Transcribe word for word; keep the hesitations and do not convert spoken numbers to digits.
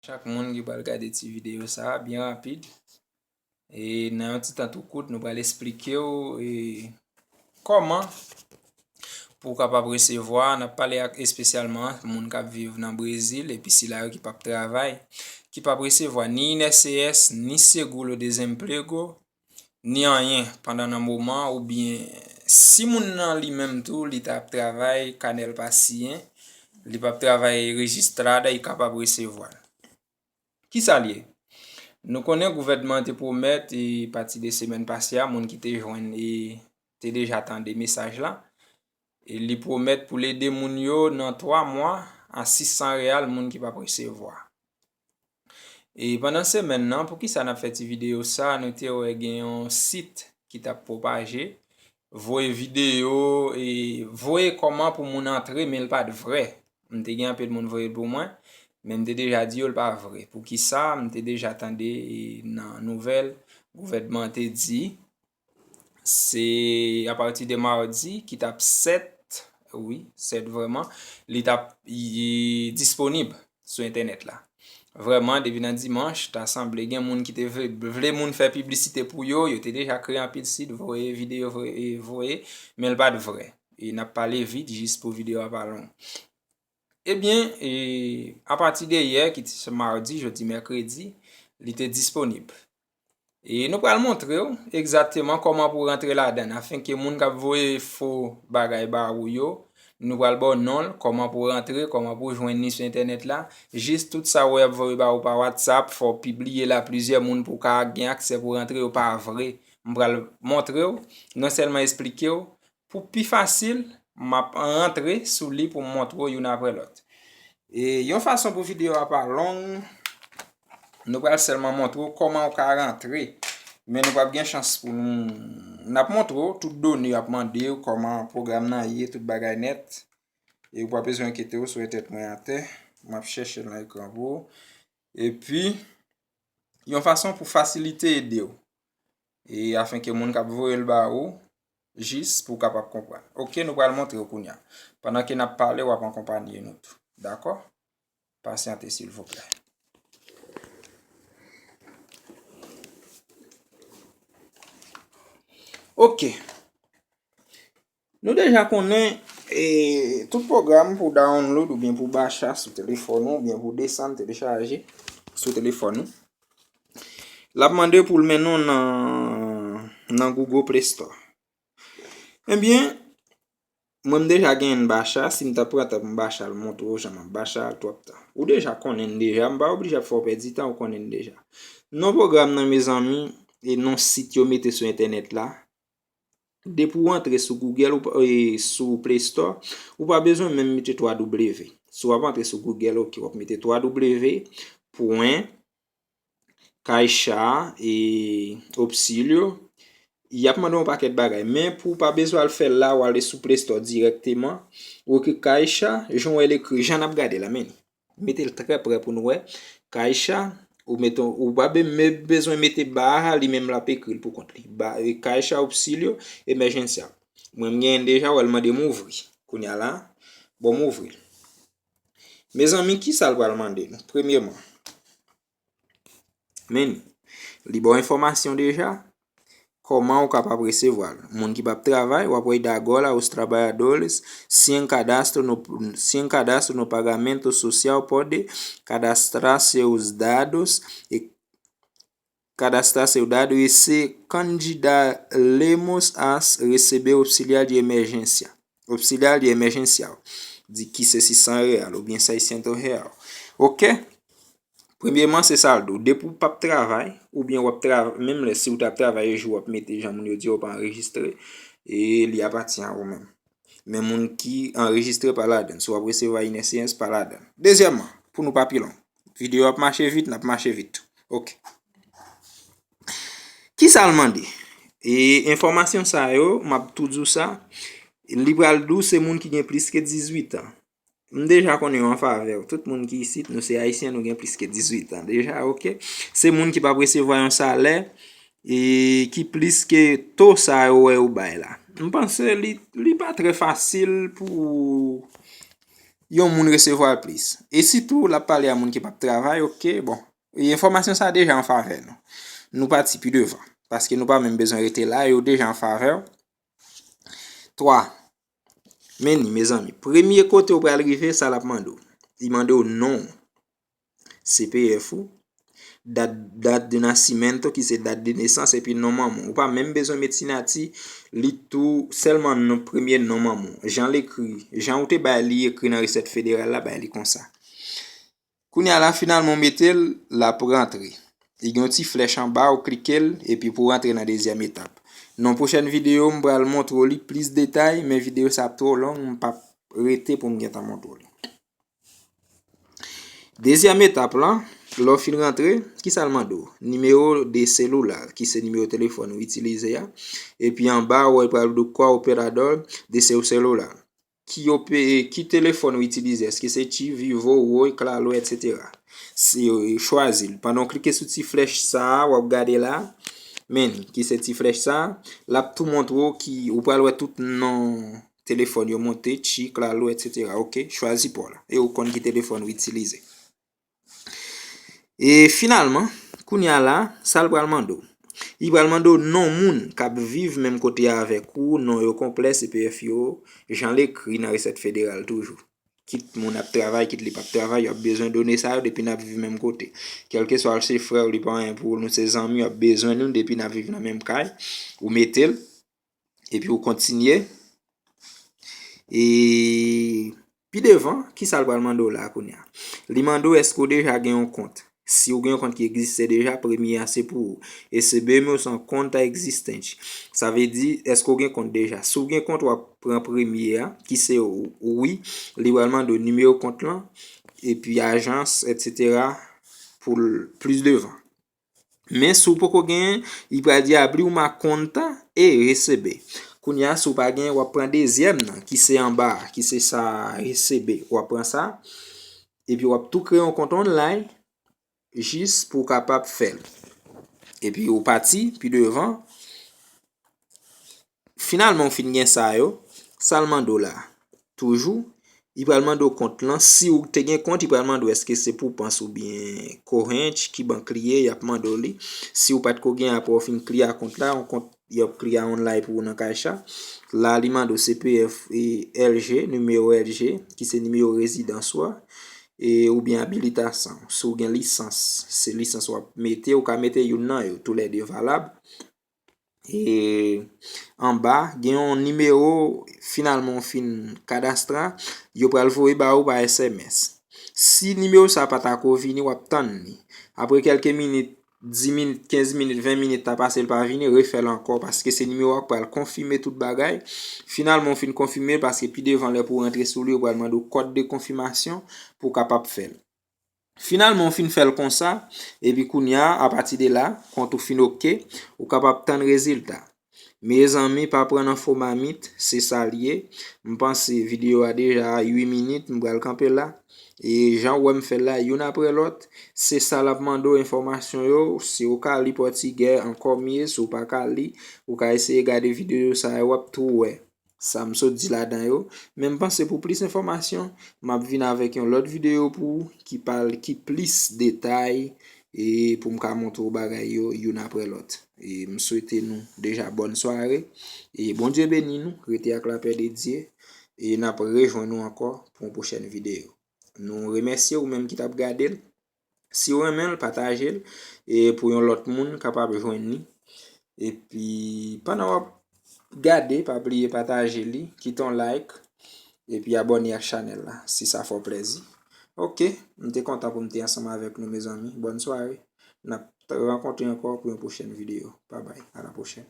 Chak moun ki pral gade ti videyo sa a, byen rapid. E nan yon ti tan tou kout, nou pral esplike w, e, kòman pou w kapab resevwa. N ap pale ak espesyalman moun k ap viv nan Brezil, epi sila yo ki p ap travay, ki p ap resevwa ni I N S S, ni Seguro Desemprego, ni anyen pandan nan moman, oubyen si moun nan li menm tou, li t ap travay, kanè l pa siyen, li p ap travay rejistrada, li kapab resevwa l. Kisa l ye? Nou konnen gouvènman an te pwomèt, e pati de semèn pase a, moun ki te jwenn e te deja tande mesaj la, e li pwomèt pou l ede moun yo nan twa mwa a sis san reyal, moun ki p ap resevwa. E pandan semèn nan, poukisa n ap fè ti videyo sa a, nou te wè gen yon sit ki t ap pwopaje, voye videyo, e voye kòman pou moun antre, men l pa t vrè. M te gen anpil moun voye l pou mwen, men m te deja di yo l pa vrè. Poukisa? M te deja tande, e, nan nouvèl, gouvènman te di, se apati de madi ki t ap sèt, wi, sèt vrèman, li t ap, e, disponib sou entènèt la. Vrèman, depi nan dimanch, ta sanble gen moun ki te vle, vle moun fè piblisite pou yo, yo te deja kreye anpil sit, voye videyo, voye, voye, men l pa t vrè. E n ap pale vit, jis pou videyo a pa long. Ebyen, e, apati de yè, ki te se madi, jodi mèkredi, li te disponib. E nou pral montre w egzakteman kòman pou w rantre ladan l, afenke moun k ap voye fo bagay ba ou yo, nou pral ba w non l, kòman pou w rantre, kòman pou w jwenn li sou entènèt la. Jis tout sa w wè y ap voye ba ou pa WhatsApp, fò w pibliye l a plizyè moun pou w ka gen aksè pou w rantre, yo pa vre. M pral montre w, non sèlman esplike w, pou pi fasil, m ap rantre sou li pou m montre w youn apre lòt. E yon fason pou videyo a pa long, nou pral sèlman montre w kòman w ka rantre. Men nou p ap gen chans pou nou, n ap montre w tout done y ap mande w, kòman pwogram nan ye, tout bagay nèt. E w p ap bezwen enkyete w, sou tèt mwen atè. M ap chèche l nan ekran pou ou. Epi, yon fason pou fasilite ede w. E afenke moun k ap voye l ba ou, jis pou w kapab konprann. Oke, nou pral montre w kounye a. Pandan ke n ap pale, w ap akonpanye nou tou. Dakò? Pasyante, silvouplè. Oke. Nou deja konnen, e, tout pwogram pou download oubyen pou bacha sou telefòn ou, oubyen pou desann, telechaje sou telefòn ou. L ap mande pou l mennen w nan, nan Google Play Store. Ebyen, mwen m deja genyen bacha, si m ta pran tan pou m bacha l, montre w jan m ap bacha l, twòp tan. Ou deja konnen l deja, m pa oblije ap fè w pèdi tan, ou konnen l deja. Non pwogram nan, mezanmi, e non sit yo mete sou entènèt la, depi w antre sou Google ou pa, e, sou Play Store, ou pa bezwen menm mete twa W. Si w ap antre sou Google, oke, w ap mete twa W pwen Caixa e Auxílio. Y ap mande w yon pakèt bagay. Men pou w pa bezwen al fè l la, w ale sou Play Store dirèkteman. Ou ekri Caixa, jan w wè l ekri, jan n ap gade la, men li. Mete l trè prè pou nou wè. Caixa, ou mete, ou pa be-, me-, bezwen mete ba a, li menm l ap ekri l pou kont li. Ba, e, Caixa Auxílio Emergencial. Mwen, m genyen l deja, w wè l mande m ouvri. Kounye a la, bon, m ouvri l. Mezanmi, kisa l pral mande nou? Premyeman, men li ba w enfòmasyon deja. Kòman ou kapab resevwa l? Moun ki p ap travay, w ap wè y da agora, os trabalhadores, sem cadastro no, sem cadastro no pagamento social pode cadastrar seus dados e cadastrar seu dado e se candidaremos a receber auxiliar de emergência. Auxiliar de emergencial. Di ki se sis san real oubyen seiscentos real. Oke? Premyeman, se sa l di w. Depi w p ap travay, oubyen w ap travay, menm lè si w t ap travay, e jou w ap mete jan moun yo di yo pa anrejistre, e li apatyen a ou menm. Men moun ki anrejistre pa ladan l. Si w ap resevwa I N S S, pa ladan l. Dezyèmman, pou nou pa pi long, videyo ap mache vit, n ap mache vit tou. Oke. Kisa l mande? E enfòmasyon sa yo, m ap tou di w sa, li pral di w se moun ki gen plis ke dizuit an. M deja konnen yo an favè w. Tout moun ki isit, nou se Ayisyen, nou gen plis ke dizuit an deja, oke? Se moun ki p ap resevwa yon salè, e ki plis ke to sa yo wè yo bay la. M panse li, li pa trè fasil pou, yon moun resevwa l plis. E sitou, l ap pale a moun ki p ap travay, oke, bon. E enfòmasyon sa a deja an favè nou. Nou pati pi devan. Paske nou pa menm bezwen rete la, yo deja an favè w. Twa. Men ni, mezanmi. Premye kote w pral rive, sa l ap mande w. Li mande w non w, C P F ou, dat, dat de nascimento, ki se dat de nesans, epi non manman w. Ou pa menm bezwen met sinati, li tou sèlman non, premye non manman w. Jan l ekri, jan ou te bay li ekri nan resèt federal la, bay li konsa. Kounye a la, finalman, w mete l, l ap rantre. Li gen yon ti flèch anba, ou klike l, epi pou w rantre nan dezyèm etap. Nan pwochèn videyo, m pral montre w li plis detay, men videyo sa ap twò long, m p ap rete pou m gentan montre w li. Dezyèm etap lan, lè w fin rantre, ki sa l mande w? Nimewo de selula, ki se nimewo telefòn ou itilize a. Epi anba, ou wè pral di w qual operador de seu celular. Ki ope-, ki telefòn ou itilize? Èske se Tigo, Vivo, Oi, Claro, etsetera? Se, chwazi l. Pandan w klike sou ti flèch sa a, w ap gade la. Men, ki se ti flèch sa a, l ap tou montre w ki, ou pral wè tout non telefòn yo monte, Tigo, Claro, etsetera. Oke, chwazi pa w la. E ou konn ki telefòn ou itilize. E finalman, kounye a la, sa l pral mande w? Li pral mande w non moun k ap viv menm kote avèk ou, non yo konplè, C P F yo, jan l ekri nan resèt federal toujou. Kit moun ap travay, kit li p ap travay, yo ap bezwen done sa yo depi n ap viv menm kote. Kèlkeswa se frè w, li pa anyen pou ou, nou se zanmi, yo ap bezwen nou depi n ap viv nan menm kay. Ou mete l, epi ou kontinye. E pi devan, ki sa l pral mande w la kounye a? Li mande w èske w deja gen yon kont. Si w gen yon kont ki egziste deja, premye a se pou ou. Receber meus conta existente. Sa vle di, èske w gen kont deja? Si w gen kont, w ap pran premye a, ki se w, wi. Li pral mande w nimewo kont lan, epi ajans, etsetera, pou l plis devan. Men si w poko genyen, li pral di abrir uma conta e receber. Kounye a, si w pa genyen, w ap pran dezyèm nan, ki se anba a, ki se sa, receber. W ap pran sa, epi w ap tou kreye yon kont online, jis pou w kapab fè l. Epi ou pati pi devan. Finalman, ou fin gen sa yo, sa l mande w la? Toujou, li pral mande w kont lan. Si w te gen kont, li pral mande w èske se Poupanç oubyen Corrente, ki bank li ye, y ap mande w li. Si w pa t ko gen, apre w fin kliye a kont la, yon kont y ap kliye a online pou ou nan Caixa. La, li mande w C P F e L G, nimewo L G, ki se nimewo rezidans ou a, e, oubyen abilitasyon. Si w gen lisans, se lisans w ap mete, ou ka mete youn nan yo, toulède valab. E anba, gen yon nimewo, finalman w fin kadastre, yo pral voye ba ou pa S M S. Si nimewo sa pa ta ko vini, w ap tann li. Apre kèlke minit, dis minit, kenz minit, ven minit ta pase, l pa vini, refè l ankò, paske se nimewo a k pral konfime tout bagay. Finalman, w fin konfime l, paske pi devan, lè pou w rantre sou li, yo pral mande w kòd de konfimasyon pou w kapab fè l. Finalman, w fin fè l konsa, epi kounye a, apati de la, kont ou fin oke, ou kapab tann rezilta. Mezanmi, pa pran nan fo mamit, se sa l ye. M panse videyo a deja a uit minit, m pral kanpe la. E jan w wè m fè l la, youn apre lòt, se sa l ap mande w enfòmasyon yo. Si w ka li pòtigè, ankò mye. Si w pa ka li, ou ka eseye gade videyo sa yo, w ap tou wè sa m sot di ladan yo. Men m panse pou plis enfòmasyon, m ap vin avèk yon lòt videyo pou ou ki pale, ki plis detay, e pou m ka montre w bagay yo youn apre lòt. E m swete nou deja bòn sware. E Bondye beni nou, rete ak lapè de Dye. E n ap rejwenn nou ankò pou yon pwochèn videyo. Nou remèsye ou menm ki t ap gade l. Si w renmen l, pataje l, e pou yon lòt moun kapab jwenn li. Epi, pandan w ap gade, pa bliye pataje li, kite yon like, epi abòne ak chanèl la, si sa fè w plèzi. Oke, m te kontan pou m te ansanm avèk nou, mezanmi. Bòn sware. N ap rankontre ankò pou yon pwochèn videyo. Babay, a la pwochèn.